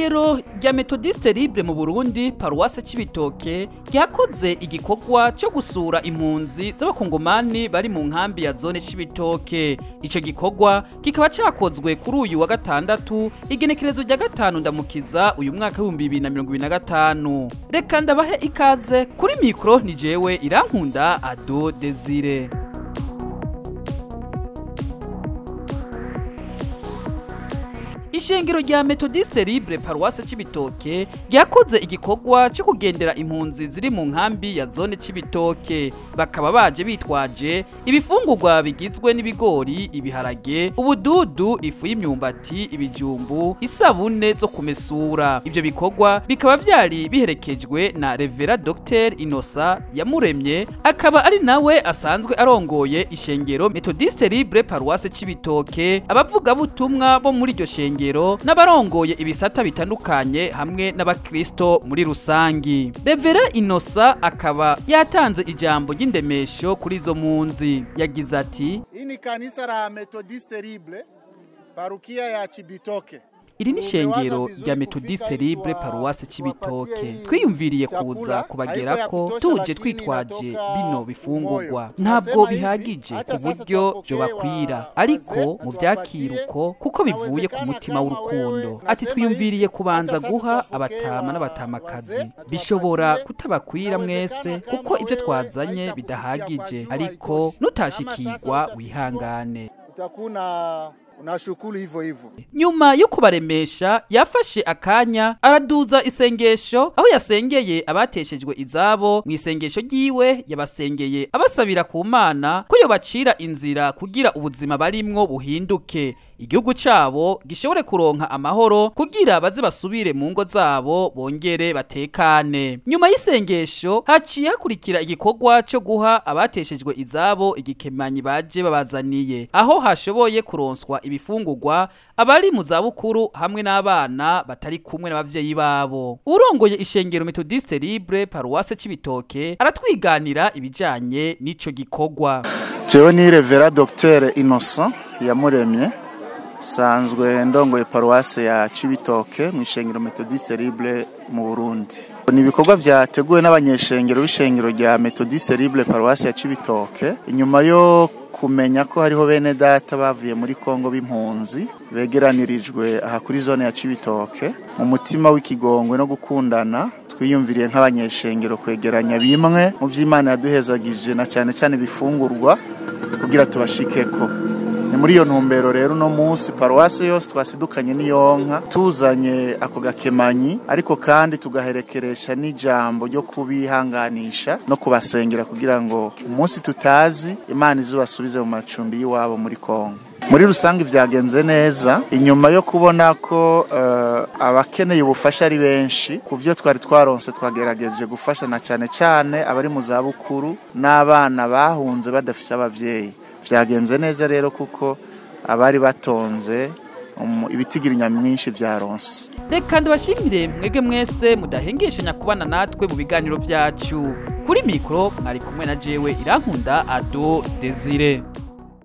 Ishengero rya Methodiste Libre mu Burundi, paruwase Cibitoke, ryakoze igikorwa cyo gusura impunzi z'abakongomani bari mu nkambi ya zone Cibitoke. Ico gikorwa kikaba cakozwe kuri uyu wa gatandatu, igenekerezo rya 5 Ndamukiza uyu mwaka 2025. Reka ndabahe ikaze kuri mikro, ni jewe Irankunda Ado Desire. Ishengero rya Methodiste Libre paruwase Cibitoke ryakoze igikorwa cyo kugendera impunzi ziri mu nkambi ya zone Cibitoke. Bakaba baje bitwaje ibifungurwa bigizwe n'ibigori, ibiharage, ubududu, ifu y'imyumbati, ibijumbu, isabune zo kumesura. Ibyo bikorwa bikaba byari biherekejwe na Revera Dr Inosa Yamuremye, akaba ari nawe asanzwe arongoye ishengero Methodiste Libre paruwase Cibitoke, abavugabutumwa bo muri iryo shengero n'abarongoye ibisata bitandukanye hamwe n'abakristo muri rusangi. Revera Inosa akaba yatanze ijambo ry'indemesho kuri izo mpunzi. Yagize ati: Hii ni kanisa la Methodiste Libre parukia ya Chibitoke. Iri ni ishengero rya Methodiste Libre paruwase Cibitoke. Twiyumviriye kuza kubagerako tuje twitwaje bino bifungurwa. Ntabwo bihagije ku buryo byobakwira, ariko mu vyakiruko kuko bivuye ku mutima w'urukundo. Ati twiyumviriye kubanza guha abatama n'abatamakazi. Bishobora kutabakwira mwese kuko ibyo twazanye bidahagije, ariko nutashikirwa wihangane. Utakuna unashukuru hivyo hivyo. Nyuma yo kubaremesha yafashe akanya araduza isengesho, aho yasengeye abateshejwe izabo. Mu isengesho ryiwe yabasengeye abasabira ku Mana ko yobacira inzira kugira ubuzima barimwo buhinduke, igihugu cabo gishobore kuronka amahoro kugira baze basubire mu ngo zabo bongere batekane. Nyuma y'isengesho haciye hakurikira igikorwa cyo guha abateshejwe izabo igikemanyi baje babazaniye, aho hashoboye kuronswa ibifungurwa abari mu zabukuru hamwe n'abana batari kumwe n'abavyeyi babo. Urongoye ishengero Methodiste Libre paruwase Cibitoke aratwiganira ibijanye n'ico gikorwa. Jewe ni Revera Dr Innocent Yamuremye, sanzwe ndongoye paruwase ya Cibitoke mu ishengero Methodiste Libre mu Burundi. Ni ibikorwa vyateguwe n'abanyeshengero b'ishengero rya Methodiste Libre paruwase ya Cibitoke, inyuma yo kumenya ko hariho bene data bavuye muri Kongo b'impunzi begeranirijwe aha kuri zone ya Cibitoke. Mu mutima w'ikigongwe no gukundana twiyumviriye nk'abanyeshengero kwegeranya bimwe mu vy'Imana yaduhezagije na cyane cyane bifungurwa kugira tubashikeko. Ni muri iyo ntumbero rero no munsi paruwase yose twasidukanye n'iyonka tuzanye ako gakemanyi, ariko kandi tugaherekeresha n'ijambo ryo kubihanganisha no kubasengera kugira ngo umunsi tutazi Imana izubasubize mu macumbi y'iwabo muri Kongo. Muri rusange vyagenze neza, inyuma yo kubona ko abakeneye ubufasha ari benshi ku vyo twari twaronse twagerageje gufasha na cyane cyane abari mu zabukuru n'abana bahunze badafise abavyeyi. Vyagenze neza rero kuko abari batonze ibitigira nyamwinshi vyaronse. Reka ndabashimire mwebwe mwese mudahengeshanya kubana natwe mu biganiro vyacu. Kuri mikro mwari kumwe na jewe Irankunda Ado Desire.